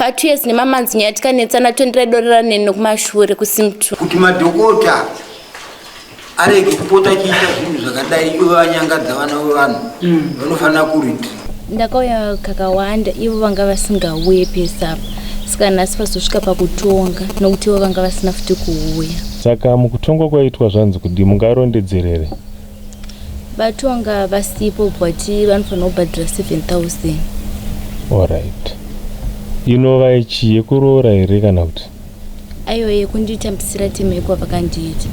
Pa2 years nemamonths nyaya tikanetsana tondirai dorera neni nekumashure kusimtu. Kuti madhokota arege kupota achiita zvinhu zvakadai, ivo vanyangadza vana vevanhu, vanofanira kuriti. Ndakauya kakawanda, ivo vanga vasingauye pese apa, saka nhasi vazosvika pakutonga nokuti ivo vanga vasina futi kuuya. Saka mukutongwa kwaitwa zvanzi kudi mungarondedzerere? Vatonga vasipo, but vanofanira kubhadhira 7000. Alright, inova ichi yekuroora here kana kuti? Aiwa, yekunditambisira temeko vakandiita.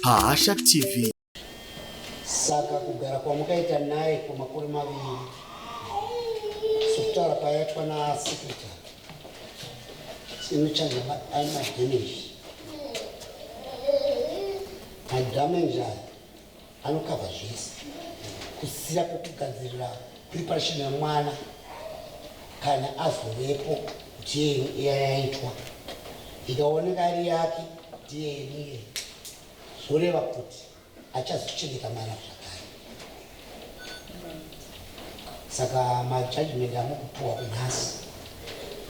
Pahasha TV. Saka kugara kwamukaita naye kwamakore 2, sokutaura kwayaitwa nasecretary, inochaja madamage. Madamage aya anokavha zvese, kusiya kwokugadzirira preparation yemwana kana azovepo, kuti yaitwa ikaoneka ari yake ndiye iye, zvoreva kuti achazochengeta mwana zvakare. Saka majudgment amukupuwa kunhasi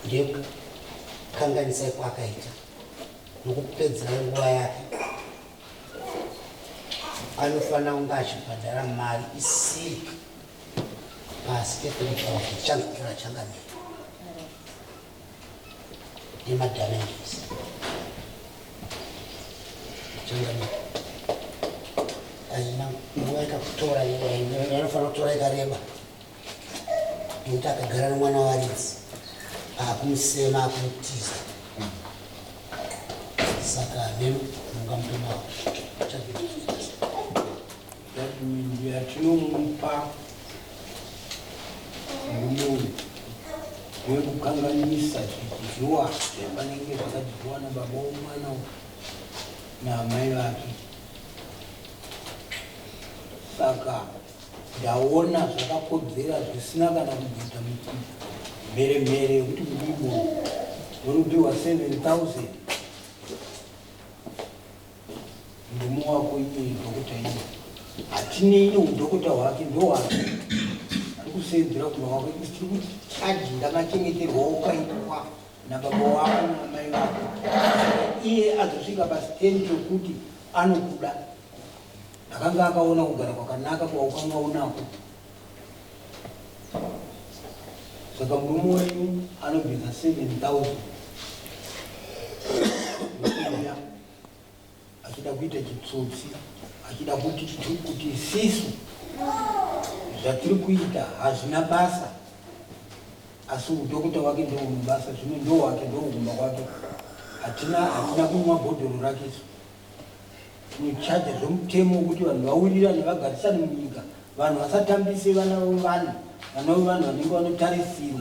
ndekukanganisai kwaakaita nokupedzera nguva yake. Anofanira kunge achibhadhara mari isiri pasi pe3000. Chanzotora changamira nemadamages, changamira. Aina nguva ikakutora, anofanira kutora ikareba, nekuti akagara nemwana waridzi, akumusema, akumutiza. Saka neno mungamupe Judgment yatinomupa murume uyu wekukanganisa zvidyiwa zvapanenge zvakadyiwa nababa womwana uyu naamai vake. Saka ndaona zvakakodzera, zvisina kana kubvita mheremhere yekuti kudii, uri kupiwa 7000. Murume wako iye dhokota iye, hatinei neudhokota hwake, ndowake ari kusenzera kumba kwake. Tiri kuchaji machengeterwo wakaitwa nababa wako namai vako. Iye azosvika pastand yokuti anokuda, akanga akaona kugara kwakanaka kwaukanga unako. Saka murume wenyu anobvisa 7000 nokuuya achida kuita chitsotsi, achida kuti isisu zvatiri kuita hazvina basa, asi udhokota wake ndoune basa. Zvino ndowake, ndokumba kwake, hatina kumwa bhodhoro rake. Isu tinochaja zvomutemo wekuti vanhu vawirirane, vagarisane munyika, vanhu vasatambise vana vevanhu, vana vevanhu vanenge vanotarisiro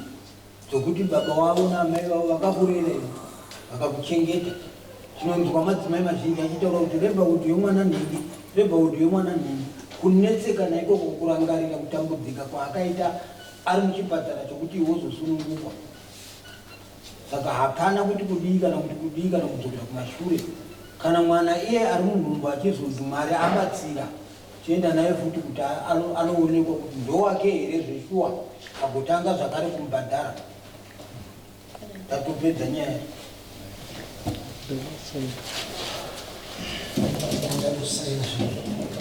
dzokuti baba wavo naamai vavo vakakurera iwe, vakakuchengeta. Tinonzwa madzimai mazhinji achitaura kuti labourhood yomwana nhingi, labourhood yomwana nhingi. Kunetsekana ikoko, kurangarira kutambudzika kwaakaita ari muchipatara chokuti iwe uzosunungukwa. Saka hapana kuti kudii kana kuti kudii kana kudzokera kumashure. Kana mwana iye ari munhumbu achizonzi Mwari abatsira, chienda naye futi kuti anoonekwa kuti ndowake here zveshuwa, agotanga zvakare kumubhadhara. Tatopedza nyaya. Ndakusaina zvinhu.